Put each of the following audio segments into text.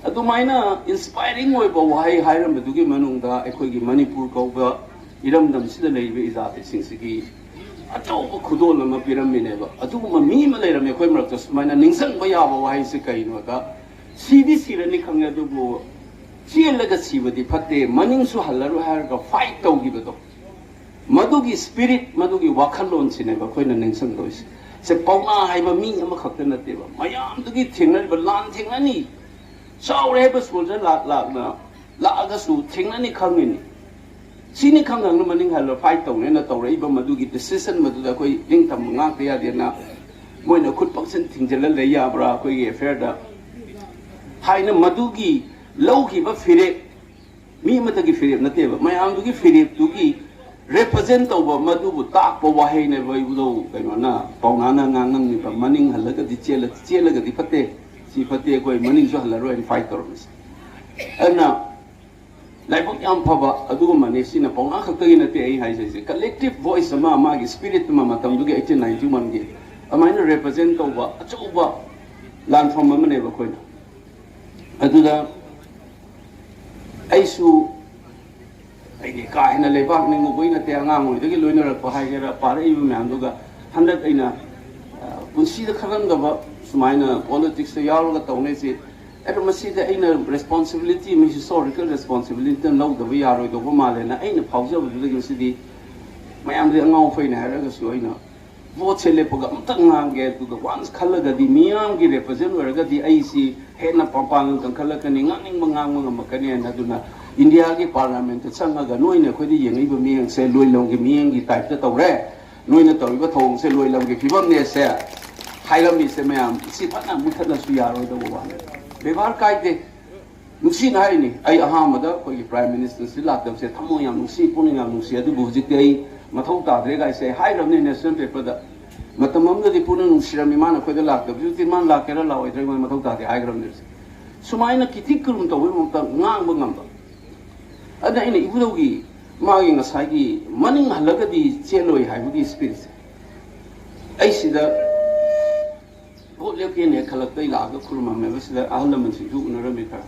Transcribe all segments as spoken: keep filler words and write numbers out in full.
ꯑꯗꯨꯃꯥꯏꯅ ꯏꯟꯁꯄꯥꯏꯔꯤꯡ ꯑꯣꯏꯕ ꯋꯥꯍꯩ ꯍꯥꯏꯔꯝꯕꯗꯨꯒꯤ ꯃꯅꯨꯡꯗ ꯑꯩꯈꯣꯏꯒꯤ ꯃꯅꯤꯄꯨꯔ ꯀꯧꯕ ꯏꯔꯝꯗꯝꯁꯤꯗ ꯂꯩꯔꯤꯕ ꯏꯖꯥꯇꯤꯁꯤꯡꯁꯤꯒꯤ ꯑꯆꯧꯕ ꯈꯨꯗꯣꯜ ꯑꯃ ꯄꯤꯔꯝꯃꯤꯅꯦꯕ꯫ ꯑꯗꯨꯒꯨꯝꯕ ꯃꯤ ꯑꯃ ꯂꯩꯔꯝꯃꯦ ꯑꯩꯈꯣꯏ ꯃꯔꯛꯇ꯫ ꯁꯨꯃꯥꯏꯅ ꯅꯤꯡꯁꯤꯡꯕ ꯌꯥꯕ ꯋꯥꯍꯩꯁꯦ ꯀꯩꯅꯣꯗ, ꯁꯤꯗꯤ ꯁꯤꯔꯅꯤ ꯈꯪꯉꯦ, ꯑꯗꯨꯕꯨ ꯆꯦꯜꯂꯒ ꯁꯤꯕꯗꯤ ꯐꯠꯇꯦ, ꯃꯅꯤꯡꯁꯨ ꯍꯜꯂꯔꯣꯏ ꯍꯥꯏꯔꯒ ꯐꯥꯏꯠ ꯇꯧꯈꯤꯕꯗꯣ, ꯃꯗꯨꯒꯤ ꯁ꯭ꯄꯤꯔꯤꯠ, ꯃꯗꯨꯒꯤ ꯋꯥꯈꯜꯂꯣꯟꯁꯤꯅꯦꯕ ꯑꯩꯈꯣꯏꯅ ꯅꯤꯡꯁꯤꯡꯗꯣꯏꯁꯦ꯫ ꯁꯦ ꯄꯥꯎꯅꯥ ꯍꯥꯏꯕ ꯃꯤ ꯑꯃꯈꯛꯇ ꯅꯠꯇꯦꯕ, ꯃꯌꯥꯝꯗꯨꯒꯤ ꯊꯦꯡꯅꯔꯤꯕ ꯂꯥꯟ ꯊꯦꯡꯅꯅꯤ, ꯆꯥꯎꯔꯦ ꯍꯥꯏꯕ ꯁꯣꯜꯖꯔ ꯂꯥꯛ ꯂꯥꯛꯅ ꯂꯥꯛꯑꯒꯁꯨ ꯊꯦꯡꯅꯅꯤ ꯈꯪꯉꯤꯅꯤ꯫ ꯁꯤꯅꯤ ꯈꯪ ꯈꯪꯅ ꯃꯅꯤꯡ ꯍꯜꯂ ꯐꯥꯏꯠ ꯇꯧꯅꯦꯅ ꯇꯧꯔꯛꯏꯕ ꯃꯗꯨꯒꯤ ꯗꯤꯁꯤꯖꯟ ꯃꯗꯨꯗ ꯑꯩꯈꯣꯏ ꯅꯤꯡꯇꯝꯕ ꯉꯥꯛꯇ ꯌꯥꯗꯦꯅ ꯃꯣꯏꯅ ꯈꯨꯠ ꯄꯪꯁꯤꯟ ꯊꯤꯡꯖꯤꯜꯂ ꯂꯩ ꯌꯥꯕ꯭ꯔꯥ ꯑꯩꯈꯣꯏꯒꯤ ꯑꯦꯐꯤꯌꯔꯗ ꯍꯥꯏꯅ ꯃꯗꯨꯒꯤ ꯂꯧꯈꯤꯕ ꯐꯤꯔꯦꯞ, ꯃꯤ ꯑꯃꯠꯇꯒꯤ ꯐꯤꯔꯦꯞ ꯅꯠꯇꯦꯕ, ꯃꯌꯥꯝꯗꯨꯒꯤ ꯐꯤꯔꯦꯞꯇꯨꯒꯤ ꯔꯦꯄ꯭ꯔꯖꯦꯟ ꯇꯧꯕ ꯃꯗꯨꯕꯨ ꯇꯥꯛꯄ ꯋꯥꯍꯩꯅꯦꯕ ꯏꯕꯨꯙꯧ ꯀꯩꯅꯣꯅ, ꯄꯥꯎꯅꯥꯅ ꯉꯥꯡꯉꯝꯃꯤꯕ, "ꯃꯅꯤꯡ ꯍꯜꯂꯒꯗꯤ ꯆꯦꯜꯂ-, ꯆꯦꯜꯂꯒꯗꯤ ꯐꯠꯇꯦ, ꯁꯤ ꯐꯠꯇꯦ, ꯑꯩꯈꯣꯏ ꯃꯅꯤꯡꯁꯨ ꯍꯜꯂꯔꯣꯏꯅ ꯐꯥꯏꯠ ꯇꯧꯔꯝꯃꯤꯁꯦ"꯫ ꯑꯗꯨꯅ ꯂꯥꯏꯕꯛ ꯌꯥꯝ ꯐꯕ ꯑꯗꯨꯒꯨꯝꯕꯅꯤ꯫ ꯁꯤꯅ ꯄꯥꯎꯅꯥ ꯈꯛꯇꯒꯤ ꯅꯠꯇꯦ ꯑꯩ ꯍꯥꯏꯖꯩꯁꯦ, ꯀꯂꯦꯛꯇꯤꯚ ꯚꯣꯏꯁ ꯑꯃ, ꯃꯥꯒꯤ ꯁ꯭ꯄꯤꯔꯤꯠ ꯑꯃ ꯃꯇꯝꯗꯨꯒꯤ ꯑꯩꯠꯇꯤꯟ ꯅꯥꯏꯟꯇꯤ ꯋꯥꯟꯒꯤ ꯑꯗꯨꯃꯥꯏꯅ ꯔꯦꯄ꯭ꯔꯖꯦꯟ ꯇꯧꯕ ꯑꯆꯧꯕ ꯂꯥꯟꯐꯝ ꯑꯃꯅꯦꯕ ꯑꯩꯈꯣꯏꯅ꯫ ꯑꯗꯨꯗ ꯑꯩꯁꯨ ꯑꯩꯒꯤ ꯀꯥ ꯍꯦꯟꯅ ꯂꯩꯕꯥꯛ ꯅꯤꯡꯉꯨꯕꯒꯤ ꯅꯠꯇꯦ, ꯑꯉꯥꯡ ꯑꯣꯏꯗꯒꯤ ꯂꯣꯏꯅꯔꯛꯄ ꯍꯥꯏꯒꯦꯔꯥ, ꯄꯥꯔꯛꯏꯕ ꯃꯌꯥꯝꯗꯨꯒ ꯍꯟꯗꯛ ꯑꯩꯅ, ꯑ, ꯄꯨꯟꯁꯤꯗ ꯈꯜꯂꯝꯗꯕ ꯁꯨꯃꯥꯏꯅ ꯄꯣꯂꯤꯇꯤꯛꯁꯇ ꯌꯥꯎꯔꯒ ꯇꯧꯅꯩꯁꯤ꯫ ꯑꯗꯣ ꯃꯁꯤꯗ ꯑꯩꯅ ꯔꯦꯁꯄꯣꯟꯁꯤꯕꯤꯂꯤꯇꯤ ꯑꯃ, ꯍꯤꯁꯇꯣꯔꯤꯀꯦꯜ ꯔꯦꯁꯄꯣꯟꯁꯤꯕꯤꯂꯤꯇꯤ ꯑꯃ ꯂꯧꯗꯕ ꯌꯥꯔꯣꯏꯗꯧꯕ ꯃꯥꯜꯂꯦꯅ ꯑꯩꯅ ꯐꯥꯎꯖꯕꯗꯨꯗꯒꯤ ꯉꯁꯤꯗꯤ ꯃꯌꯥꯝꯗꯤ ꯑꯉꯥꯎ ꯑꯐꯩꯅꯦ ꯍꯥꯏꯔꯒꯁꯨ ꯑꯩꯅ ꯚꯣꯠꯁꯦ ꯂꯦꯞꯄꯒ ꯑꯝꯇ ꯉꯥꯡꯒꯦ, ꯑꯗꯨꯒ ꯋꯥꯟꯁ ꯈꯜꯂꯒꯗꯤ, ꯃꯤꯌꯥꯝꯒꯤ ꯔꯦꯄ꯭ꯔꯖꯦꯟ ꯑꯣꯏꯔꯒꯗꯤ ꯑꯩꯁꯤ ꯍꯦꯟꯅ ꯄꯥꯡꯄꯥꯡ ꯀꯟꯈꯠꯂꯛꯀꯅꯤ, ꯉꯥꯡꯅꯤꯡꯕ ꯉꯥꯡꯕ ꯉꯝꯃꯛꯀꯅꯤ ꯍꯥꯏꯅ꯫ ꯑꯗꯨꯅ ꯏꯟꯗꯤꯌꯥꯒꯤ ꯄꯥꯔꯂꯤꯌꯥꯃꯦꯟꯠꯇ ꯆꯪꯉꯒ ꯅꯣꯏꯅ ꯑꯩꯈꯣꯏꯗ ꯌꯦꯡꯉꯛꯏꯕ ꯃꯤꯠꯌꯦꯡꯁꯦ ꯂꯣꯏꯂꯝꯒꯤ ꯃꯤꯠꯌꯦꯡꯒꯤ ꯇꯥꯏꯞꯇ ꯇꯧꯔꯦ, ꯅꯣꯏꯅ ꯇꯧꯔꯤꯕ ꯊꯧꯑꯣꯡꯁꯦ ꯂꯣꯏꯂꯝꯒꯤ ꯐꯤꯕꯝꯅꯦꯁꯦ ꯍꯥꯏꯔꯝꯃꯤꯁꯦ ꯃꯌꯥꯝ, ꯁꯤ ꯐꯅ ꯃꯨꯊꯠꯂꯁꯨ ꯌꯥꯔꯣꯏꯗꯧꯕ ꯋꯥꯅꯤ꯫ ꯕꯦꯕꯥꯔ ꯀꯥꯏꯗꯦ꯫ ꯅꯨꯡꯁꯤꯅ ꯍꯥꯏꯔꯤꯅꯤ, ꯑꯩ ꯑꯍꯥꯟꯕꯗ ꯑꯩꯈꯣꯏꯒꯤ ꯄ꯭ꯔꯥꯏꯝ ꯃꯤꯅꯤꯁꯇꯔꯁꯤ ꯂꯥꯛꯇꯕꯁꯦ ꯊꯃꯣꯏ ꯌꯥꯝ ꯅꯨꯡꯁꯤ, ꯄꯨꯛꯅꯤꯡ ꯌꯥꯝ ꯅꯨꯡꯁꯤ, ꯑꯗꯨꯕꯨ ꯍꯧꯖꯤꯛꯇꯤ ꯑꯩ ꯃꯊꯧ ꯇꯥꯗ꯭ꯔꯦ ꯒꯥꯏꯁꯦ ꯑꯩ ꯍꯥꯏꯈ꯭ꯔꯕꯅꯤ ꯅꯦꯁꯅꯦꯜ ꯄꯦꯄꯔꯗ꯫ ꯃꯇꯝ ꯑꯃꯗꯗꯤ ꯄꯨꯛꯅꯤꯡ ꯅꯨꯡꯁꯤꯔꯝꯃꯤ ꯃꯥꯅ ꯑꯩꯈꯣꯏꯗ ꯂꯥꯛꯇꯕꯁꯨ, ꯍꯧꯖꯤꯛꯇꯤ ꯃꯥꯅ ꯂꯥꯛꯀꯦꯔꯥ ꯂꯥꯛꯑꯣꯏꯗ꯭ꯔꯥ ꯑꯩꯉꯣꯟꯗ ꯃꯊꯧ ꯇꯥꯗꯦ ꯍꯥꯏꯈ꯭ꯔꯕꯅꯤ꯫ ꯁꯨꯃꯥꯏꯅ ꯀꯤꯊꯤ ꯀꯤꯔꯨꯝ ꯇꯧꯕꯒꯤ ꯃꯍꯨꯠꯇ ꯉꯥꯡꯕ ꯉꯝꯕ꯫ ꯑꯗꯨꯅ ꯑꯩꯅ ꯏꯕꯨꯙꯧꯒꯤ ꯃꯥꯒꯤ ꯉꯁꯥꯏꯒꯤ ꯃꯅꯤꯡ ꯍꯜꯂꯒꯗꯤ ꯆꯦꯜꯂꯣꯏ ꯍꯥꯏꯕꯒꯤ ꯁ꯭ꯄꯤꯔꯤꯠꯁꯦ ꯑꯩ ꯁꯤꯗ ꯚꯣꯠ ꯂꯦꯞꯀꯦꯅ ꯍꯦꯛ ꯈꯜꯂꯛꯇ ꯑꯩ ꯂꯥꯛꯑꯒ ꯈꯨꯔꯨꯝꯃꯝꯃꯦꯕ, ꯁꯤꯗ ꯑꯍꯜ ꯂꯃꯟꯁꯤꯡꯁꯨ ꯎꯅꯔꯝꯃꯤ ꯈꯔ꯫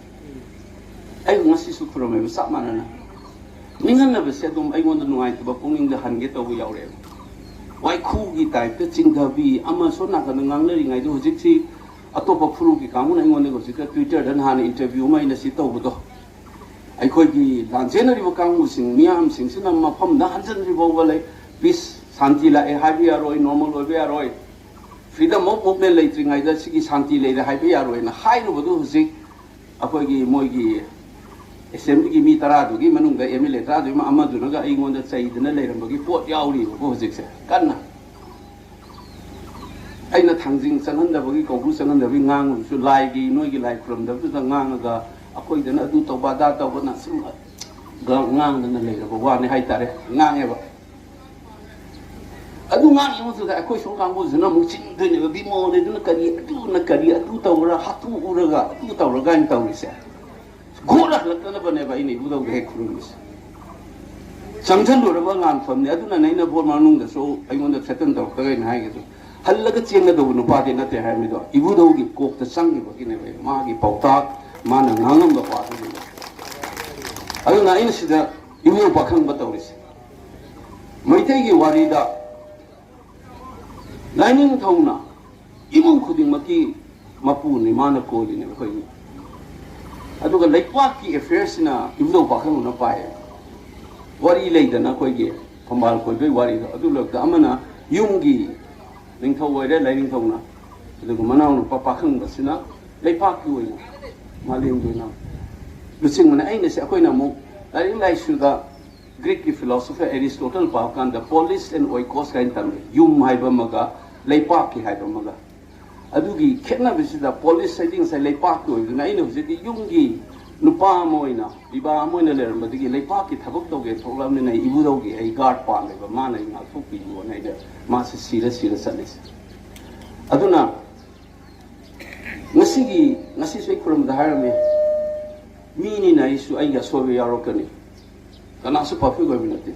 ꯑꯩ ꯉꯁꯤꯁꯨ ꯈꯨꯔꯨꯝꯃꯦꯕ, ꯆꯞ ꯃꯥꯟꯅꯅ꯫ ꯅꯤꯡꯍꯟꯅꯕꯁꯦ ꯑꯗꯨꯝ ꯑꯩꯉꯣꯟꯗ ꯅꯨꯡꯉꯥꯏꯇꯕ ꯄꯨꯛꯅꯤꯡꯗ ꯍꯟꯒꯦ ꯇꯧꯕ ꯌꯥꯎꯔꯛꯑꯦꯕ꯫ ꯋꯥꯏꯈꯨꯒꯤ ꯇꯥꯏꯞꯇ ꯆꯤꯡꯊꯕꯤ ꯑꯃ ꯁꯣꯝ ꯅꯥꯀꯟꯗ ꯉꯥꯡꯅꯔꯤꯉꯩꯗ ꯍꯧꯖꯤꯛꯁꯤ ꯑꯇꯣꯞꯄ ꯐꯨꯔꯨꯞꯀꯤ ꯀꯥꯡꯕꯨꯅ ꯑꯩꯉꯣꯟꯗ ꯍꯧꯖꯤꯛꯇ Twitter-ꯗ ꯅꯍꯥꯟ interview ꯑꯃ ꯑꯩꯅ ꯁꯤ ꯇꯧꯕꯗꯣ, ꯑꯩꯈꯣꯏꯒꯤ ꯂꯥꯟꯖꯦꯟꯅꯔꯤꯕ ꯀꯥꯡꯕꯨꯁꯤꯡ ꯃꯤꯌꯥꯝꯁꯤꯡꯁꯤꯅ ꯃꯐꯝꯗ ꯍꯟꯖꯤꯟꯗ꯭ꯔꯤ ꯐꯥꯎꯕ ꯂꯩ꯫ Peace, ꯁꯥꯟꯇꯤ ꯂꯥꯛꯑꯦ ꯍꯥꯏꯕ ꯌꯥꯔꯣꯏ, normal ꯑꯣꯏꯕ ꯌꯥꯔꯣꯏ꯫ Freedom of movement ꯂꯩꯇ꯭ꯔꯤꯉꯩꯗ ꯁꯤꯒꯤ ꯁꯥꯟꯇꯤ ꯂꯩꯔꯦ ꯍꯥꯏꯕ ꯌꯥꯔꯣꯏꯅ ꯍꯥꯏꯔꯨꯕꯗꯨ ꯍꯧꯖꯤꯛ ꯑꯩꯈꯣꯏꯒꯤ ꯃꯣꯏꯒꯤ assembly-ꯒꯤ ꯃꯤ ꯇꯔꯥꯗꯨꯒꯤ ꯃꯅꯨꯡꯗ M L A ꯇꯔꯥꯗꯨꯒꯤ ꯑꯃꯗꯨꯅꯒ ꯑꯩꯉꯣꯟꯗ ꯆꯩꯗꯅ ꯂꯩꯔꯝꯕꯒꯤ ꯄꯣꯠ ꯌꯥꯎꯔꯤꯕꯀꯣ ꯍꯧꯖꯤꯛꯁꯦ ꯀꯟꯅ꯫ ꯑꯩꯅ ꯊꯥꯡꯖꯤꯡ ꯆꯪꯍꯟꯗꯕꯒꯤ, ꯀꯧꯕ꯭ꯔꯨ ꯆꯪꯍꯟꯗꯕꯒꯤ ꯉꯥꯡꯕꯗꯨꯁꯨ ꯂꯥꯏꯒꯤ, ꯅꯣꯏꯒꯤ ꯂꯥꯏ ꯈꯨꯔꯨꯝꯗꯕꯗꯨꯗ ꯉꯥꯡꯉꯒ ꯑꯩꯈꯣꯏꯗꯅ ꯑꯗꯨ ꯇꯧꯕ ꯑꯗꯥ ꯇꯧꯕꯅ ꯁꯨꯝ ꯉꯥꯡꯗꯅ ꯂꯩꯔꯕ ꯋꯥꯅꯤ ꯍꯥꯏꯇꯥꯔꯦ, ꯉꯥꯡꯉꯦꯕ꯫ ꯑꯗꯨ ꯉꯥꯡꯉꯤ ꯃꯇꯨꯡꯗ ꯑꯩꯈꯣꯏ ꯁꯣꯝ ꯀꯥꯡꯕꯨꯁꯤꯅ ꯑꯃꯨꯛ ꯆꯤꯡꯗꯣꯏꯅꯦꯕ, "ꯕꯤꯃꯣꯜꯅꯦ ꯑꯗꯨꯅ ꯀꯔꯤ, ꯑꯗꯨꯅ ꯀꯔꯤ, ꯑꯗꯨ ꯇꯧꯔ, ꯍꯥꯠꯇꯣꯛꯎꯔꯒ ꯑꯗꯨ ꯇꯧꯔꯒ" ꯍꯥꯏꯅ ꯇꯧꯔꯤꯁꯦ꯫ ꯒꯣꯠ ꯍꯜꯂꯛꯇꯅꯕꯅꯦꯕ ꯑꯩꯅ ꯏꯕꯨꯙꯧꯗ ꯍꯦꯛ ꯈꯨꯔꯨꯝꯃꯤꯁꯦ꯫ ꯆꯪꯁꯤꯜꯂꯨꯔꯕ ꯉꯥꯟꯐꯝꯅꯦ꯫ ꯑꯗꯨꯅꯅꯦ ꯑꯩꯅ ꯚꯣꯠ ꯃꯅꯨꯡꯗꯁꯨ ꯑꯩꯉꯣꯟꯗ threaten ꯇꯧꯔꯛꯇꯒꯩꯅ ꯍꯥꯏꯒꯤꯗꯣ꯫ ꯍꯜꯂꯒ ꯆꯦꯟꯒꯗꯧꯕ ꯅꯨꯄꯥꯗꯤ ꯅꯠꯇꯦ ꯍꯥꯏꯔꯝꯃꯤꯗꯣ꯫ ꯏꯕꯨꯙꯧꯒꯤ ꯀꯣꯛꯇ ꯆꯪꯈꯤꯕꯒꯤꯅꯦꯕ, ꯃꯥꯒꯤ ꯄꯥꯎꯇꯥꯛ, ꯃꯥꯅ ꯉꯥꯡꯉꯝꯕ ꯋꯥꯗꯨꯅꯦꯕ꯫ ꯑꯗꯨꯅ ꯑꯩꯅ ꯁꯤꯗ ꯏꯕꯨꯙꯧ ꯄꯥꯈꯪꯕ ꯇꯧꯔꯤꯁꯦ꯫ ꯃꯩꯇꯩꯒꯤ ꯋꯥꯔꯤꯗ ꯂꯥꯏꯅꯤꯡꯊꯧꯅ ꯏꯃꯨꯡ ꯈꯨꯗꯤꯡꯃꯛꯀꯤ ꯃꯄꯨꯅꯤ, ꯃꯥꯅ ꯀꯣꯜꯂꯤꯅꯦꯕ ꯑꯩꯈꯣꯏꯒꯤ꯫ ꯑꯗꯨꯒ ꯂꯩꯄꯥꯛꯀꯤ affairs-ꯁꯤꯅ ꯏꯕꯨꯙꯧ ꯄꯥꯈꯪꯕꯅ ꯄꯥꯏꯌꯦ꯫ ꯋꯥꯔꯤ ꯂꯩꯗꯅ ꯑꯩꯈꯣꯏꯒꯤ ꯐꯝꯕꯥꯜ ꯀꯣꯏꯕꯒꯤ ꯋꯥꯔꯤꯗꯣ꯫ ꯑꯗꯨ ꯂꯣꯏꯔꯒ ꯑꯃꯅ ꯌꯨꯝꯒꯤ ꯅꯤꯡꯊꯧ ꯑꯣꯏꯔꯦ ꯂꯥꯏꯅꯤꯡꯊꯧꯅ, ꯑꯗꯨꯒ ꯃꯅꯥꯎꯅꯨꯄꯥ ꯄꯥꯈꯪꯕꯁꯤꯅ ꯂꯩꯄꯥꯛꯀꯤ ꯑꯣꯏꯅ, ꯃꯥꯂꯦꯝꯒꯤ ꯑꯣꯏꯅ ꯂꯨꯆꯤꯡꯕꯅꯦ꯫ ꯑꯩꯅ ꯁꯤ, ꯑꯩꯈꯣꯏꯅ ꯑꯃꯨꯛ ꯂꯥꯏꯔꯤꯛ ꯂꯥꯏꯁꯨꯗ Greek-ꯀꯤ philosopher Aristotle ꯄꯥꯕ ꯀꯥꯟꯗ polis and oikos ꯀꯥꯏꯅ ꯇꯝꯃꯤ, ꯌꯨꯝ ꯍꯥꯏꯕ ꯑꯃꯒ ꯂꯩꯄꯥꯛꯀꯤ ꯍꯥꯏꯕ ꯑꯃꯒ꯫ ꯑꯗꯨꯒꯤ ꯈꯦꯠꯅꯕꯁꯤꯗ polis ꯍꯥꯏꯗꯤ ꯉꯁꯥꯏ ꯂꯩꯄꯥꯛꯀꯤ ꯑꯣꯏꯕꯗꯨꯅ, ꯑꯩꯅ ꯍꯧꯖꯤꯛꯇꯤ ꯌꯨꯝꯒꯤ ꯅꯨꯄꯥ ꯑꯃ ꯑꯣꯏꯅ, ꯄꯤꯕꯥ ꯑꯃ ꯑꯣꯏꯅ ꯂꯩꯔꯝꯕꯗꯒꯤ ꯂꯩꯄꯥꯛꯀꯤ ꯊꯕꯛ ꯇꯧꯒꯦꯅ ꯊꯣꯛꯂꯛꯑꯕꯅꯤꯅ ꯑꯩ ꯏꯕꯨꯙꯧꯒꯤ ꯑꯩ guard ꯄꯥꯝꯃꯦꯕ, ꯃꯥꯅ ꯑꯩ ꯉꯥꯛꯊꯣꯛꯄꯤꯌꯨꯅ ꯑꯩꯅ ꯃꯥꯁꯦ ꯁꯤꯔ ꯁꯤꯔ ꯆꯠꯂꯤꯁꯦ꯫ ꯑꯗꯨꯅ ꯉꯁꯤꯒꯤ, ꯉꯁꯤꯁꯨ ꯑꯩ ꯈꯨꯔꯨꯝꯕꯗ ꯍꯥꯏꯔꯝꯃꯤ, ꯃꯤꯅꯤꯅ ꯑꯩꯁꯨ, ꯑꯩꯒꯤ ꯑꯁꯣꯏꯕ ꯌꯥꯎꯔꯛꯀꯅꯤ, ꯀꯅꯥꯁꯨ perfect ꯑꯣꯏꯕ ꯅꯠꯇꯦ꯫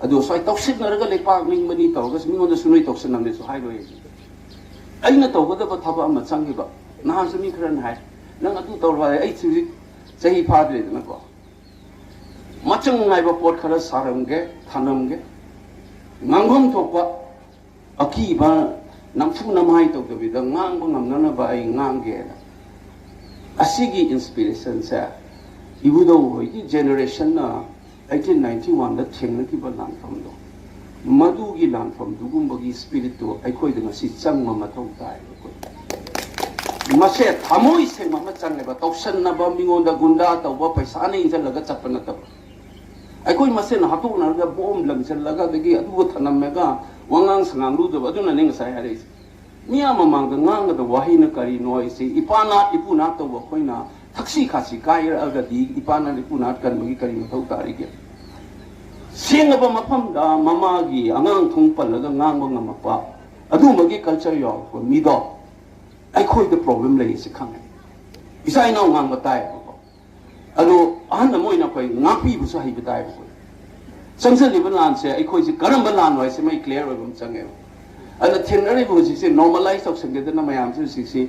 ꯑꯗꯨ ꯁ꯭ꯋꯥꯏ ꯇꯧꯁꯤꯟꯅꯔꯒ ꯂꯩꯄꯥꯛ ꯅꯤꯡꯕꯅꯤ ꯇꯧꯔꯒꯁꯨ ꯃꯤꯉꯣꯟꯗꯁꯨ ꯅꯣꯏ ꯇꯧꯁꯤꯟꯅꯕꯅꯦꯁꯨ ꯍꯥꯏꯔꯣꯏ ꯑꯩꯗꯤ꯫ ꯑꯩꯅ ꯇꯧꯒꯗꯕ ꯊꯕꯛ ꯑꯃ ꯆꯪꯈꯤꯕ꯫ ꯅꯍꯥꯟꯁꯨ ꯃꯤ ꯈꯔꯅ ꯍꯥꯏ, "ꯅꯪ ꯑꯗꯨ ꯇꯧꯔꯣ ꯍꯥꯏ, ꯑꯩ ꯍꯧꯖꯤꯛ ꯆꯍꯤ ꯐꯥꯗ꯭ꯔꯦꯗꯅꯀꯣ, ꯃꯆꯪ ꯅꯥꯏꯕ ꯄꯣꯠ ꯈꯔ ꯁꯥꯔꯝꯒꯦ, ꯊꯥꯅꯝꯒꯦ, ꯉꯥꯡꯐꯝ ꯊꯣꯛꯄ ꯑꯀꯤꯕ ꯅꯝꯐꯨ ꯅꯝꯍꯥꯏ ꯇꯧꯗꯕꯤꯗ ꯉꯥꯡꯕ ꯉꯝꯅꯅꯕ ꯑꯩ ꯉꯥꯡꯒꯦꯅ"꯫ ꯑꯁꯤꯒꯤ ꯏꯟꯁꯄꯤꯔꯦꯁꯟꯁꯦ ꯏꯕꯨꯙꯧ ꯍꯣꯏꯒꯤ ꯖꯦꯅꯦꯔꯦꯁꯟꯅ ꯑꯩꯠꯇꯤꯟ ꯅꯥꯏꯟꯇꯤ ꯋꯥꯟꯗ ꯊꯦꯡꯅꯈꯤꯕ ꯂꯥꯟꯐꯝꯗꯣ, ꯃꯗꯨꯒꯤ ꯂꯥꯟꯐꯝꯗꯨꯒꯨꯝꯕꯒꯤ ꯁ꯭ꯄꯤꯔꯤꯠꯇꯨ ꯑꯩꯈꯣꯏꯗ ꯉꯁꯤ ꯆꯪꯕ ꯃꯊꯧ ꯇꯥꯏꯕ꯫ ꯑꯩꯈꯣꯏ ꯃꯁꯦ ꯊꯃꯣꯏ ꯁꯦꯡꯕ ꯑꯃ ꯆꯪꯉꯦꯕ꯫ ꯇꯧꯁꯟꯅꯕ, ꯃꯤꯉꯣꯟꯗ ꯒꯨꯟꯗꯥ ꯇꯧꯕ, ꯄꯩꯁꯥꯅ ꯏꯟꯁꯤꯜꯂꯒ ꯆꯠꯄ ꯅꯠꯇꯕ꯫ ꯑꯩꯈꯣꯏ ꯃꯁꯦꯟ ꯍꯥꯠꯇꯣꯛꯅꯔꯒ ꯕꯣꯝ ꯂꯪꯁꯤꯜꯂꯒ ꯑꯗꯒꯤ ꯑꯗꯨꯒ ꯊꯅꯝꯃꯒ ꯋꯥꯉꯥꯡ ꯁꯉꯥꯡ ꯂꯨꯗꯕ, ꯑꯗꯨꯅꯅꯦ ꯉꯁꯥꯏ ꯍꯥꯏꯔꯛꯏꯁꯦ꯫ ꯃꯤꯌꯥꯝ ꯃꯃꯥꯡꯗ ꯉꯥꯡꯒꯗꯕ ꯋꯥꯍꯩꯅ ꯀꯔꯤꯅꯣ ꯍꯥꯏꯁꯦ, ꯏꯄꯥ ꯅꯥꯠ ꯏꯄꯨ ꯅꯥꯠ ꯇꯧꯕ ꯑꯩꯈꯣꯏꯅ ꯊꯛꯁꯤ ꯈꯥꯁꯤ ꯀꯥꯏꯔꯛꯑꯒꯗꯤ ꯏꯄꯥ ꯅꯥꯠ ꯏꯄꯨ ꯅꯥꯠ ꯀꯟꯕꯒꯤ ꯀꯔꯤ ꯃꯊꯧ ꯇꯥꯔꯤꯒꯦ? ꯁꯦꯡꯉꯕ ꯃꯐꯝꯗ ꯃꯃꯥꯒꯤ ꯑꯉꯥꯡ ꯊꯣꯡ ꯄꯜꯂꯒ ꯉꯥꯡꯕ ꯉꯝꯃꯛꯄ ꯑꯗꯨꯒꯨꯝꯕꯒꯤ ꯀꯜꯆꯔ ꯌꯥꯎꯔꯛꯄ ꯃꯤꯗꯣ ꯑꯩꯈꯣꯏꯗ ꯄ꯭ꯔꯣꯕ꯭ꯂꯦꯝ ꯂꯩꯔꯤꯁꯦ ꯈꯪꯉꯦ꯫ ꯏꯆꯥ ꯏꯅꯥꯎ ꯉꯥꯡꯕ ꯇꯥꯏꯌꯦꯕꯀꯣ꯫ ꯑꯗꯣ ꯑꯍꯟ ꯑꯃ ꯑꯣꯏꯅ ꯑꯩꯈꯣꯏ ꯉꯥꯛꯄꯤꯕꯁꯨ ꯍꯩꯕ ꯇꯥꯏꯌꯦꯕꯀꯣ꯫ ꯆꯪꯁꯤꯜꯂꯤꯕ ꯂꯥꯟꯁꯦ ꯑꯩꯈꯣꯏꯁꯦ ꯀꯔꯝꯕ ꯂꯥꯟꯅꯣ ꯍꯥꯏꯁꯦ ꯃꯩ ꯀ꯭ꯂꯤꯌꯥꯔ ꯑꯣꯏꯕ ꯑꯃ ꯆꯪꯉꯦꯕ꯫ ꯑꯗꯨꯅ ꯊꯦꯡꯅꯔꯤꯕ ꯍꯧꯖꯤꯛꯁꯦ ꯅꯣꯔꯃꯦꯂꯥꯏꯁ ꯇꯧꯁꯟꯒꯦꯗꯅ ꯃꯌꯥꯝꯁꯦ ꯍꯧꯖꯤꯛꯁꯤ,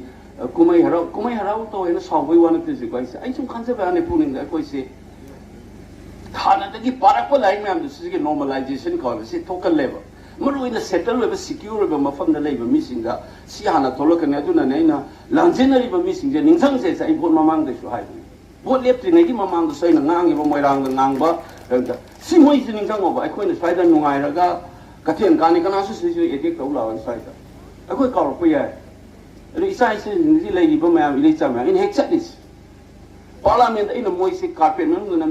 ꯑ, ꯀꯨꯝꯍꯩ ꯍꯔꯥꯎ, ꯀꯨꯝꯍꯩ ꯍꯔꯥꯎ ꯇꯧꯋꯦꯅ ꯁꯥꯎꯕꯩ ꯋꯥ ꯅꯠꯇꯦ ꯍꯧꯖꯤꯛ ꯑꯩꯁꯦ꯫ ꯑꯩ ꯁꯨꯝ ꯈꯟꯖꯕ ꯋꯥꯅꯤ ꯄꯨꯛꯅꯤꯡꯗ, ꯑꯩꯈꯣꯏꯁꯦ ꯍꯥꯟꯅꯗꯒꯤ ꯄꯥꯔꯛꯄ ꯂꯥꯏꯔꯤꯛ ꯃꯌꯥꯝꯗꯨ ꯁꯤꯒꯤ ꯅꯣꯔꯃꯦꯂꯥꯏꯖꯦꯁꯟ ꯀꯧꯋꯦꯕ, ꯁꯤ ꯊꯣꯛꯀꯜꯂꯦꯕ꯫ ꯃꯔꯨꯑꯣꯏꯅ ꯁꯦꯇꯜ ꯑꯣꯏꯕ, ꯁꯤꯀ꯭ꯌꯨꯔ ꯑꯣꯏꯕ ꯃꯐꯝꯗ ꯂꯩꯕ ꯃꯤꯁꯤꯡꯗ ꯁꯤ ꯍꯥꯟꯅ ꯊꯣꯛꯂꯛꯀꯅꯤ꯫ ꯑꯗꯨꯅꯅꯦ ꯑꯩꯅ ꯂꯥꯟꯖꯦꯟꯅꯔꯤꯕ ꯃꯤꯁꯤꯡꯁꯦ ꯅꯤꯡꯁꯤꯡꯁꯦꯁꯦ ꯑꯩ ꯚꯣꯠ ꯃꯃꯥꯡꯗꯁꯨ ꯍꯥꯏꯕꯅꯤ꯫ ꯚꯣꯠ ꯂꯦꯞꯇ꯭ꯔꯤꯉꯩꯒꯤ ꯃꯃꯥꯡꯗꯁꯨ ꯑꯩꯅ ꯉꯥꯡꯉꯤꯕ ꯃꯣꯏꯔꯥꯡꯗ ꯉꯥꯡꯕ, ꯑꯗꯨꯗ ꯁꯤ ꯃꯣꯏꯁꯦ ꯅꯤꯡꯁꯤꯡꯉꯣꯕ꯫ ꯑꯩꯈꯣꯏꯅ ꯁ꯭ꯋꯥꯏꯗ ꯅꯨꯡꯉꯥꯏꯔꯒ ꯀꯩꯊꯦꯜ ꯀꯥꯅꯤ, ꯀꯅꯥꯁꯨ ꯁꯤꯁꯨ ꯑꯦꯇꯦꯛ ꯇꯧ ꯂꯥꯛꯑꯣꯏ ꯁ꯭ꯋꯥꯏꯗ꯫ ꯑꯩꯈꯣꯏ ꯀꯥꯎꯔꯛꯄ ꯌꯥꯏ꯫ ꯑꯗꯨ ꯏꯆꯥ ꯏꯁꯨꯁꯤꯡꯁꯤ ꯂꯩꯔꯤꯕ ꯃꯌꯥꯝ, ꯏꯔꯩꯆꯥ ꯃꯌꯥꯝ, ꯑꯩꯅ ꯍꯦꯛ ꯆꯠꯂꯤꯁꯦ ꯄꯥꯔꯂꯥꯃꯦꯟꯗ ꯑꯩꯅ ꯃꯣꯏꯁꯦ ꯀꯥꯔꯄꯦꯠ ꯃꯅꯨꯡꯗ ꯅꯝ-